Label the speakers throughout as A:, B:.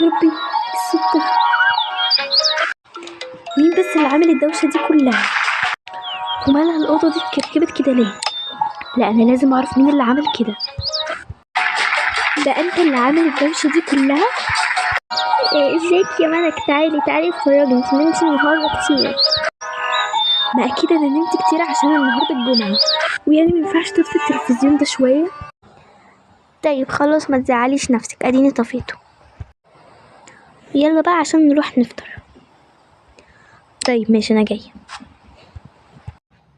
A: يا ربي الصوت ده، مين بس اللي عامل الدوشة دي كلها؟ ومالها الأوضة دي اتكركبت كده ليه؟ لا أنا لازم أعرف مين اللي عمل كده. ده أنت اللي عامل الدوشة دي كلها؟
B: ازيك يا ملك؟ تعالي تعالي اتفرجي، انت نمتي النهارده كتير.
A: ما أكيد أنا نمت كتير عشان النهاردة الجمعة، ويعني مينفعش تطفي التلفزيون ده شوية؟
B: طيب خلاص ما تزعليش نفسك، اديني طفيته. يلا بقى عشان نروح نفطر.
A: طيب ماشي أنا جاية.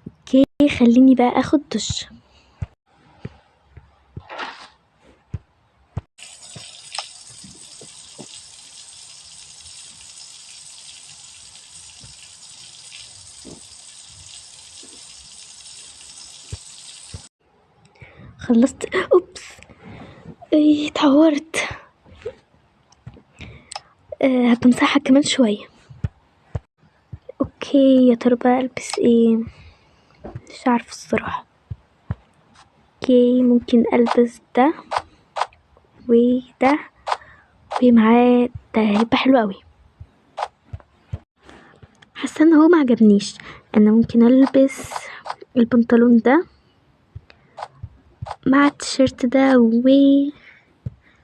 A: okay خليني بقى اخد دش. خلصت. oops ايه اتعورت. هبقى كمان شوية. okay يا ترى بقى البس ايه؟ مش عارفة الصراحة. okay ممكن البس ده وده ومعاه ده، هيبقى حلو قوي. حاسه ان هو ما عجبنيش. انا ممكن البس البنطلون ده مع التيشيرت ده و ال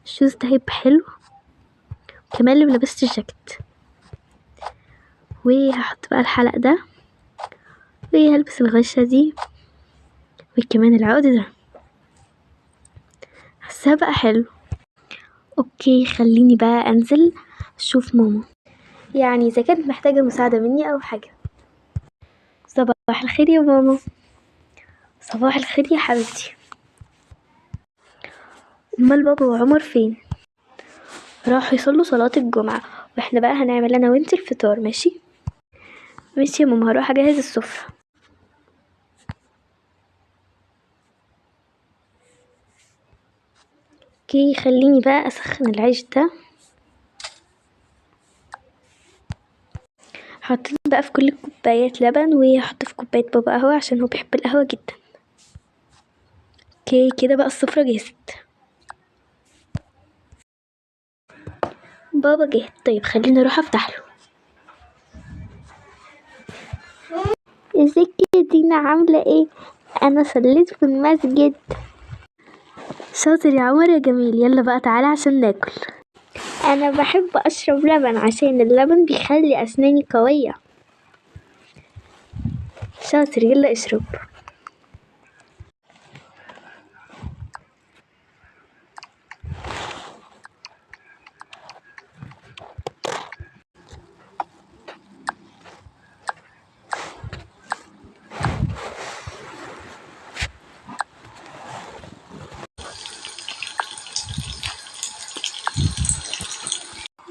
A: shoes ده، هيبقى حلو. كمان لو لبست الجاكيت. وهحط بقى الحلق ده، وهلبس الغشة دي، وكمان العقد ده. حاساه بقى حلو. okay خليني بقى انزل اشوف ماما، يعني اذا كانت محتاجة مساعدة مني او حاجة. صباح الخير يا ماما. صباح الخير يا حبيبتي. امال بابا وعمر فين؟ راحوا يصلوا صلاة الجمعة، واحنا بقى هنعمل انا وانتي الفطار. ماشي ماشي يا ماما، هروح اجهز السفرة. okay خليني بقى اسخن العيش ده. حطيت بقى في كل الكوبايات لبن، وهحط في كوباية بابا قهوة عشان هو بيحب القهوة جدا. okay كده بقى السفرة جهزت. بابا جه. طيب خليني اروح افتح له.
B: ازيك يا دينا، عاملة ايه؟ انا صليت في المسجد.
A: شاطر يا عمر يا جميل. يلا بقى تعالى عشان ناكل.
B: انا بحب اشرب لبن عشان اللبن بيخلي اسناني قوية.
A: شاطر يلا اشرب.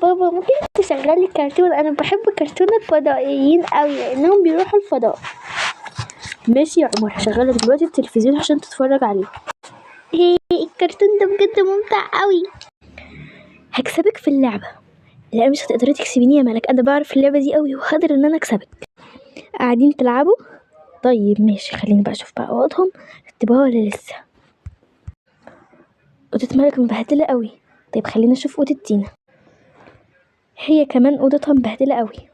B: بابا ممكن تشغلي كرتون؟ انا بحب كرتون الفضائيين قوي لانهم بيروحوا الفضاء.
A: ماشي يا عمر، هشغلك دلوقتي التلفزيون عشان تتفرج عليه.
B: ايه الكرتون ده بجد ممتع قوي.
A: هكسبك في اللعبة. لا مش هتقدري تكسبيني يا ملك، انا بعرف اللعبة دي قوي وهقدر ان انا اكسبك. قاعدين تلعبوا؟ طيب ماشي خليني بقى اشوف بقى اوضهم رتبوها ولا لسه. اوضة ملك مبهدلة قوي. طيب خلينا اشوف اوضة دينا، هي كمان اوضتها مبهدلة قوي.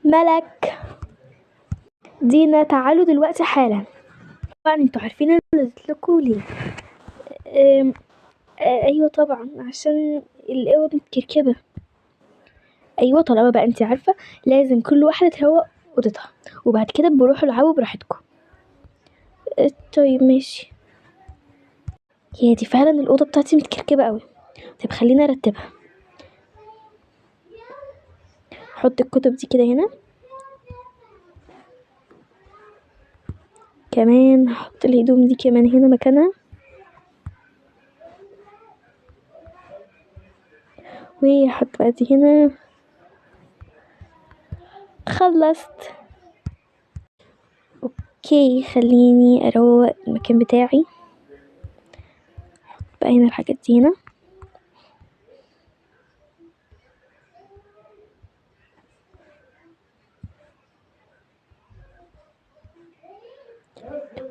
A: ملك، دينا تعالوا دلوقتي حالا. طبعا انتوا عارفين انا نزلت لكم ليه. ايوه طبعا عشان الاوض متكركبه. ايوه طالما بقى انتي عارفه لازم كل واحدة تروق اوضتها، وبعد كده بروحوا العبوا براحتكم. طيب ماشي. يا دي فعلا الاوضة بتاعتي متكركبه قوي. طيب خلينا ارتبها. احط الكتب دي كده هنا، كمان هحط الهدوم دي كمان هنا مكانها، وهحط بقى دي هنا. خلصت. okay خليني اروق المكان بتاعي. احط بقى هنا الحاجات دي هنا.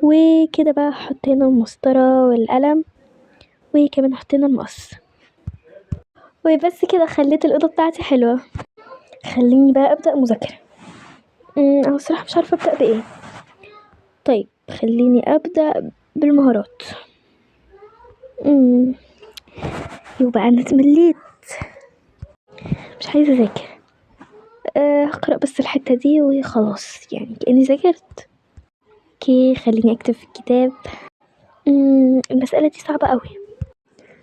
A: وكده بقى هحط هنا المسطرة والقلم، وكمان هحط هنا المقص. وبس كده خليت الأوضة بتاعتي حلوة. خليني بقى أبدأ مذاكرة. أنا الصراحة مش عارفة أبدأ بإيه. طيب خليني أبدأ بالمهارات. يبقى أنا اتمليت، مش عايزة أذاكر. هقرأ بس الحتة دي وخلاص، يعني كأني ذاكرت. okay خليني أكتب في الكتاب. المسألة دي صعبة قوي.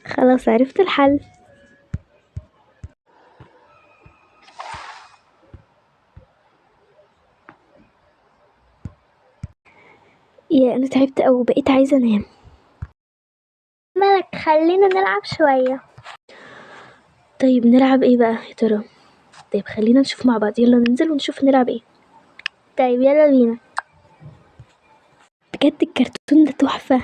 A: خلاص عرفت الحل. يا انا تعبت أوي وبقيت عايزة انام.
B: مالك، خلينا نلعب شوية.
A: طيب نلعب ايه بقى يا ترى؟ طيب خلينا نشوف مع بعض، يلا ننزل ونشوف نلعب ايه.
B: طيب يلا بينا.
A: بجد الكرتون ده تحفة.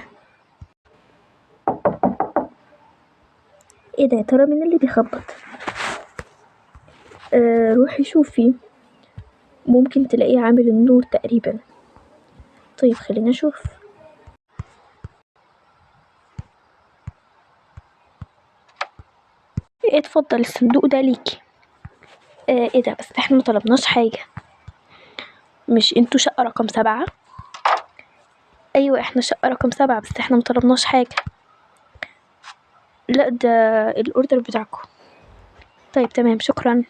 A: ايه ده يا ترى مين اللي بيخبط؟ روحي شوفي، ممكن تلاقيه عامل النور تقريبا. طيب خلينا نشوف. ايه اتفضل الصندوق ده ليكي. ايه ده، بس احنا ما طلبناش حاجة. مش انتوا شقة رقم 7؟ ايوه احنا شقة رقم 7، بس احنا ما طلبناش حاجة. لا ده الاوردر بتاعكم. طيب تمام شكرا.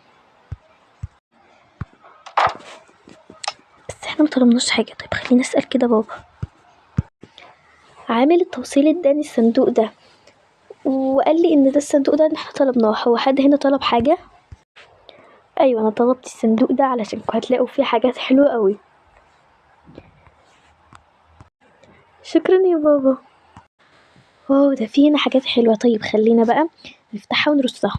A: بس احنا ما طلبناش حاجة. طيب خلينا نسأل كده بابا. عامل التوصيل اداني الصندوق ده وقال لي ان ده الصندوق ده اللي احنا طلبناه. هو حد هنا طلب حاجة؟ ايوه انا طلبت الصندوق ده علشان هتلاقوا فيه حاجات حلوة قوي. شكرا يا بابا. واو ده فيه هنا حاجات حلوة. طيب خلينا بقى نفتحها ونرصها.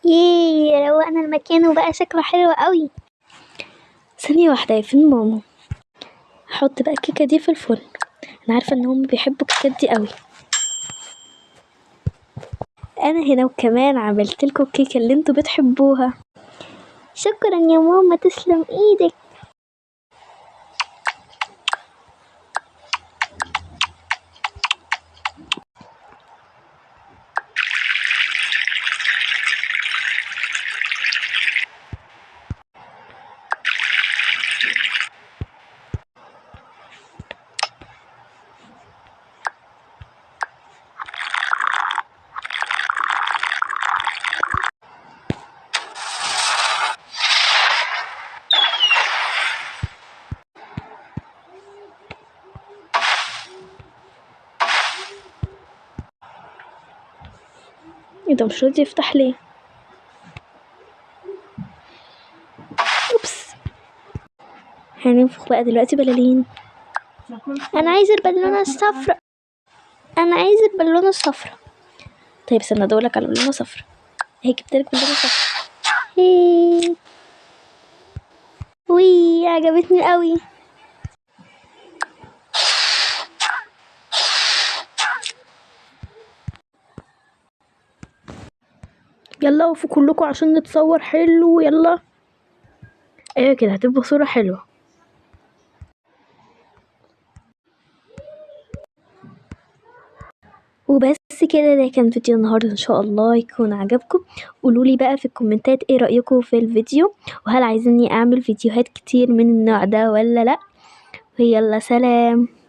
B: ييه روقنا المكان وبقى شكله حلو قوي.
A: ثانية واحدة، يا فين ماما؟ هحط بقى الكيكة دي في الفرن، انا عارفة ان هم بيحبوا الكيكات دي قوي. انا هنا وكمان عملت لكم الكيكة اللي انتوا بتحبوها.
B: شكرا يا ماما، تسلم ايدك.
A: ايه ده مش راضي يفتح ليه؟ oops. هننفخ بقى دلوقتي بلالين.
B: انا عايزه البالونه الصفراء، انا عايزه البالونه الصفراء.
A: طيب استنى ادورلك على بالونه صفراء. اهي جبتلك بالونه صفراء.
B: هي. وي عجبتني قوي.
A: يلا وقفوا كلكم عشان نتصور حلو. يلا ايوه كده هتبقى صورة حلوة. وبس كده، ده كان فيديو النهارده، ان شاء الله يكون عجبكم. قولولي بقى في الكومنتات ايه رأيكم في الفيديو، وهل عايزيني اعمل فيديوهات كتير من النوع ده ولا لا. ويلا سلام.